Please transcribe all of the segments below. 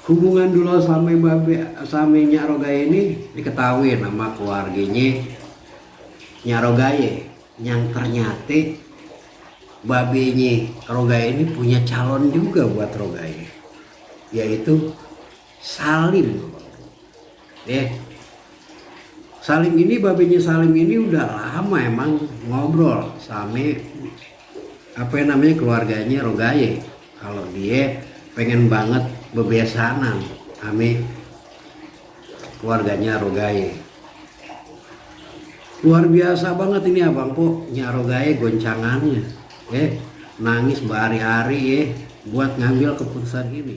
Hubungan dulu sama babe sama Nyak Rogaye ini diketahui nama keluarganya Nyak Rogaye, yang ternyata babenya Rogaye ini punya calon juga buat Rogaye, yaitu Salim. Salim ini, babenya Salim ini udah lama emang ngobrol sama keluarganya Rogaye, kalau dia pengen banget bebesanan sama keluarganya Rogaye. Luar biasa banget ini abang kok Nyak Rogaye goncangannya, nangis berhari-hari buat ngambil keputusan ini.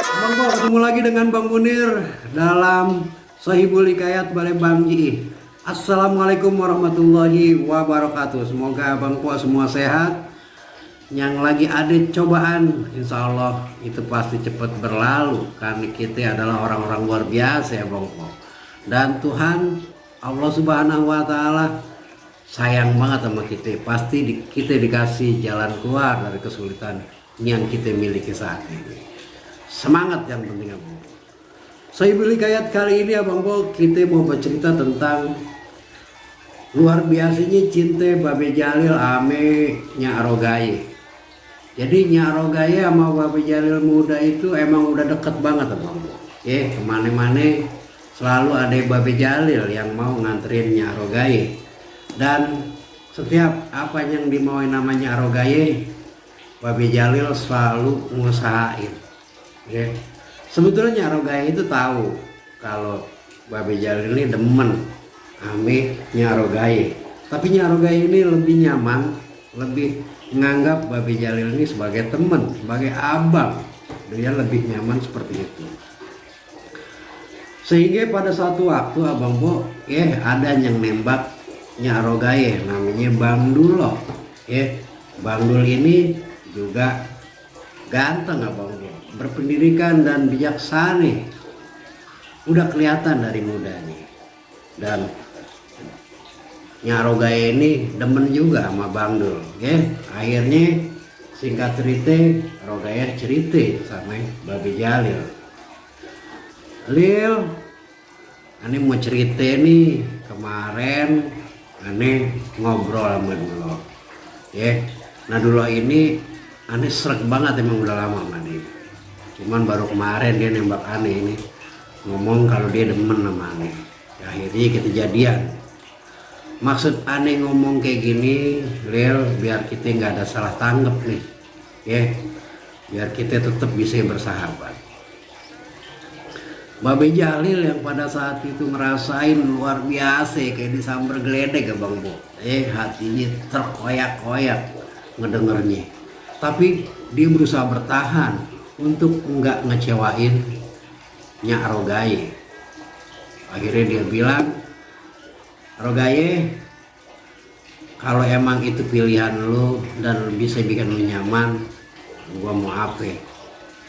Abang kok ketemu lagi dengan Bang Munir dalam Sohibul Hikayat Balai Bang Ji. Assalamualaikum warahmatullahi wabarakatuh. Semoga abang po semua sehat. Yang lagi ada cobaan, insya Allah itu pasti cepat berlalu, karena kita adalah orang-orang luar biasa ya bang po. Dan Tuhan Allah Subhanahu Wa Taala sayang banget sama kita. Pasti kita dikasih jalan keluar dari kesulitan yang kita miliki saat ini. Semangat yang penting abang. Sohibul Hikayat kali ini abang po kita mau bercerita tentang luar biasanya cinta Babe Jalil ame Nyak Rogaye. Jadi Nyak Rogaye sama Babe Jalil muda itu emang udah deket banget abang. Kemana-mana selalu ada Babe Jalil yang mau nganterin Nyak Rogaye. Dan setiap apa yang dimauin namanya Nyak Rogaye, Babe Jalil selalu ngusahain. Sebetulnya Nyak Rogaye itu tahu kalau Babe Jalil ini demen ame Nyak Rogaye. Tapi Nyak Rogaye ini lebih nyaman, lebih menganggap Babe Jalil ini sebagai teman, sebagai abang. Dia lebih nyaman seperti itu. Sehingga pada suatu waktu abang Bo ada yang nembak Nyak Rogaye, namanya Bang Dulo. Bang Dul ini juga ganteng abang Bo, berpendidikan dan bijaksana. Udah kelihatan dari mudanya. Dan Nyak Rogaye ini demen juga sama Bang Dul. Akhirnya singkat cerita Rogaye cerita sama Babe Jalil. Lil, ane mau cerita nih, kemarin ane ngobrol sama Dulo. Nah Dulo ini ane srek banget, emang udah lama sama dia. Cuman baru kemarin dia nembak ane ini, ngomong kalau dia demen sama ane. Akhirnya kita jadian. Maksud aneh ngomong kayak gini, Lil, biar kita nggak ada salah tanggap nih, biar kita tetap bisa bersahabat. Babe Jalil yang pada saat itu ngerasain luar biasa kayak disambar geledek ya bang Bo. Hatinya terkoyak-koyak ngedengernya. Tapi dia berusaha bertahan untuk nggak ngecewain Nyak Rogaye. Akhirnya dia bilang, Rogaye, kalau emang itu pilihan lu dan bisa bikin lu nyaman, gua mau apa?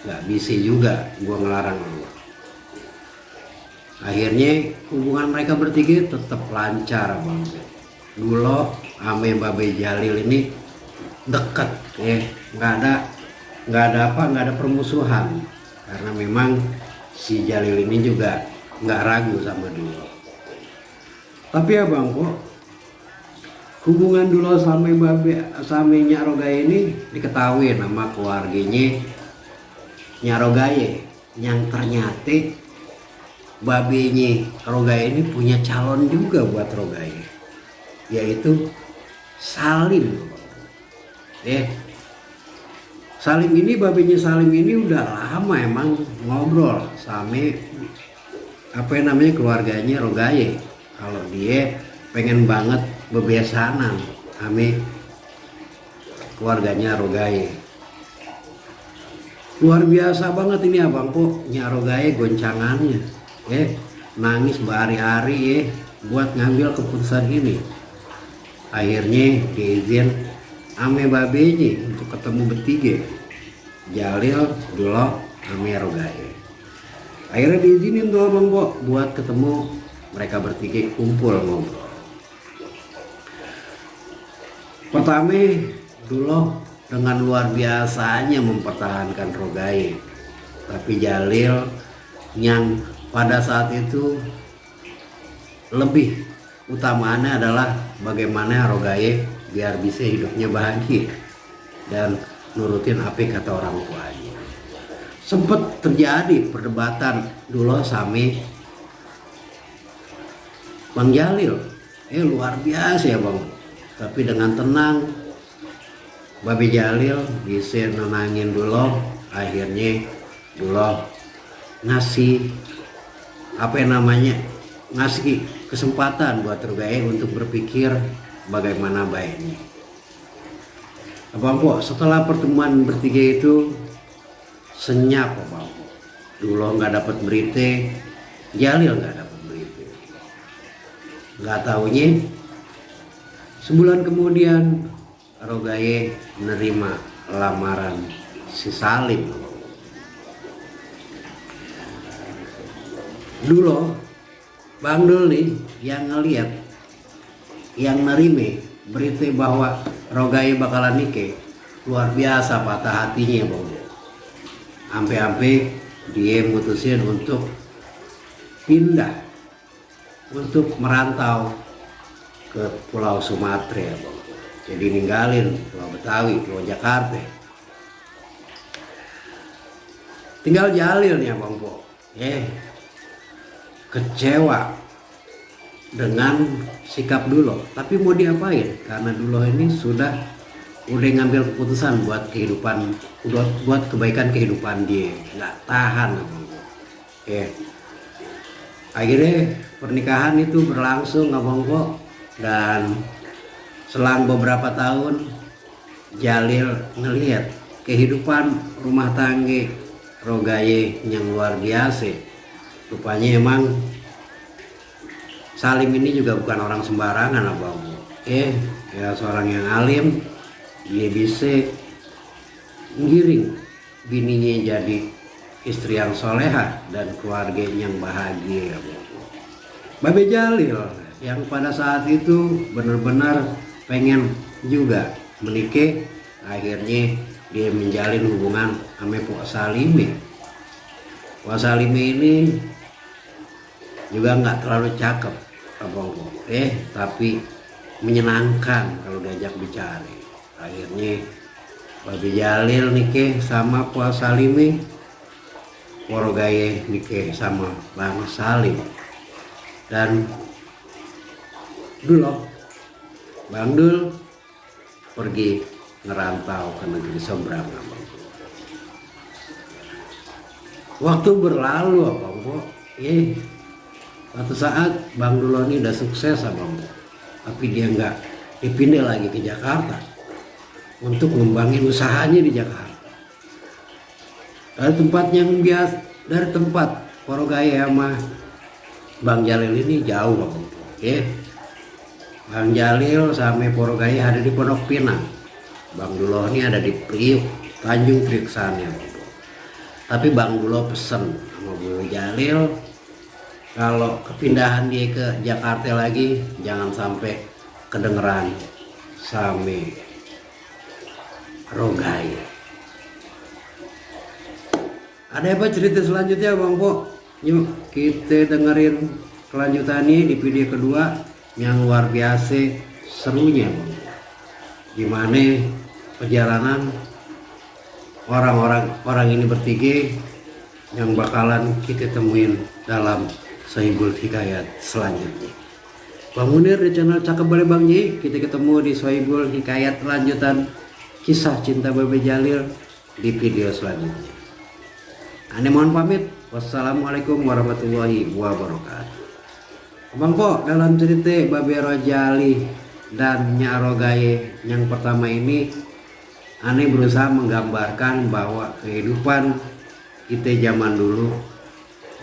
Gak bisa juga gua ngelarang lu. Akhirnya hubungan mereka bertiga tetap lancar bang. Dulo ame Babe Jalil ini dekat, nggak ada permusuhan, karena memang si Jalil ini juga nggak ragu sama Dulo. Tapi ya bang kok hubungan Dulo sama Nyak Rogaye ini diketahui nama keluarganya Nyak Rogaye, yang ternyata babenya Rogaye ini punya calon juga buat Rogaye, yaitu Salim. Salim ini, babenya Salim ini udah lama emang ngobrol sama keluarganya Rogaye, kalau dia pengen banget bebesanan sama keluarganya Rogaye. Luar biasa banget ini abang kok Nyak Rogaye goncangannya, nangis berhari-hari buat ngambil keputusan ini. Akhirnya diizin ame babenya untuk ketemu bertiga, Jalil, Dulo, ame Rogaye. Akhirnya diizinin tuh abang Bo buat ketemu mereka bertiga kumpul ngobrol. Pertama, Duloh dengan luar biasanya mempertahankan Rogaye, tapi Jalil yang pada saat itu lebih utamanya adalah bagaimana Rogaye biar bisa hidupnya bahagia dan nurutin apa kata orang tuanya. Sempat terjadi perdebatan Duloh sama Bang Jalil, luar biasa ya Bang. Tapi dengan tenang Babe Jalil bisa nenangin Duloh. Akhirnya Duloh ngasih ngasih kesempatan buat Rogaye untuk berpikir bagaimana baiknya. Abang Po, setelah pertemuan bertiga itu senyap Abang Po. Duloh nggak dapat berita, Jalil nggak dapat berita. Nggak taunya sebulan kemudian Rogaye menerima lamaran si Salim. Duloh, Bang Dul nih yang ngeliat, yang nerima berita bahwa Rogaye bakalan nikah, luar biasa patah hatinya Bang. Sampai dia mutusin untuk pindah, untuk merantau ke Pulau Sumatera ya Bang. Jadi ninggalin Pulau Betawi, Pulau Jakarta. Tinggal Jalil nih Bang Po. Kecewa dengan sikap Duloh, tapi mau diapain? Karena Duloh ini udah ngambil keputusan buat kehidupan, buat kebaikan kehidupan dia, nggak tahan Bang Po. Akhirnya pernikahan itu berlangsung Bang Po, dan selang beberapa tahun Jalil ngelihat kehidupan rumah tangga Rogaye yang luar biasa. Rupanya emang Salim ini juga bukan orang sembarangan Abang. Ya seorang yang alim, dia bisa ngiring bininya jadi istri yang soleha dan keluarga yang bahagia Abang. Babe Jalil yang pada saat itu benar-benar pengen juga menikah, akhirnya dia menjalin hubungan sama Pok Salime. Pok Salime ini juga nggak terlalu cakep Abang, tapi menyenangkan kalau diajak bicara. Akhirnya Babe Jalil nikah sama Pok Salime, Rogaye nikah sama Bang Salim, dan Duloh, Bang Dul pergi ngerantau ke negeri seberang Abang. Waktu berlalu Abang Po, suatu saat Bang Duloh ini udah sukses Abang Po, tapi dia nggak dipindah lagi ke Jakarta untuk ngembangin usahanya di Jakarta. Dari tempat yang biasa, dari tempat Rogaye sama Bang Jalil ini jauh Abang Po. Bang Jalil sama Rogaye ada di Pondok Pinang, Bang Duloh ini ada di Priuk, Tanjung Priuk sana. Tapi Bang Duloh pesen sama Bu Jalil, kalau kepindahan dia ke Jakarta lagi jangan sampai kedengeran sama Rogaye. Ada apa cerita selanjutnya Bang Po? Yuk kita dengerin kelanjutannya di video kedua yang luar biasa serunya Bang. Gimana perjalanan orang ini bertiga yang bakalan kita temuin dalam Sohibul Hikayat selanjutnya. Bang Munir di channel Cakep Boleh Bang Ji. Kita ketemu di Sohibul Hikayat lanjutan kisah cinta Babe Jalil di video selanjutnya. Ane mohon pamit. Wassalamualaikum warahmatullahi wabarakatuh. Bang Po, dalam cerita Babe Jalil dan Nyak Rogaye yang pertama ini, Ane berusaha menggambarkan bahwa kehidupan kita zaman dulu,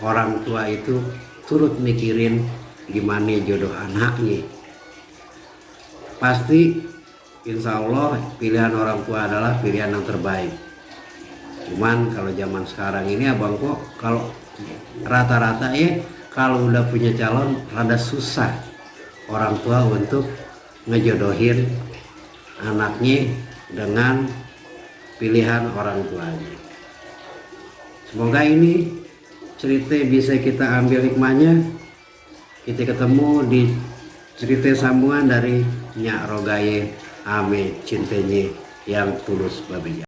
orang tua itu turut mikirin gimana jodoh anaknya. Pasti insya Allah pilihan orang tua adalah pilihan yang terbaik. Cuman kalau zaman sekarang ini Abang Po, kalau rata-rata kalau udah punya calon rada susah orang tua untuk ngejodohin anaknya dengan pilihan orang tuanya. Semoga ini cerita bisa kita ambil hikmahnya. Kita ketemu di cerita sambungan dari Nyak Rogaye ame cintanya yang tulus babenya.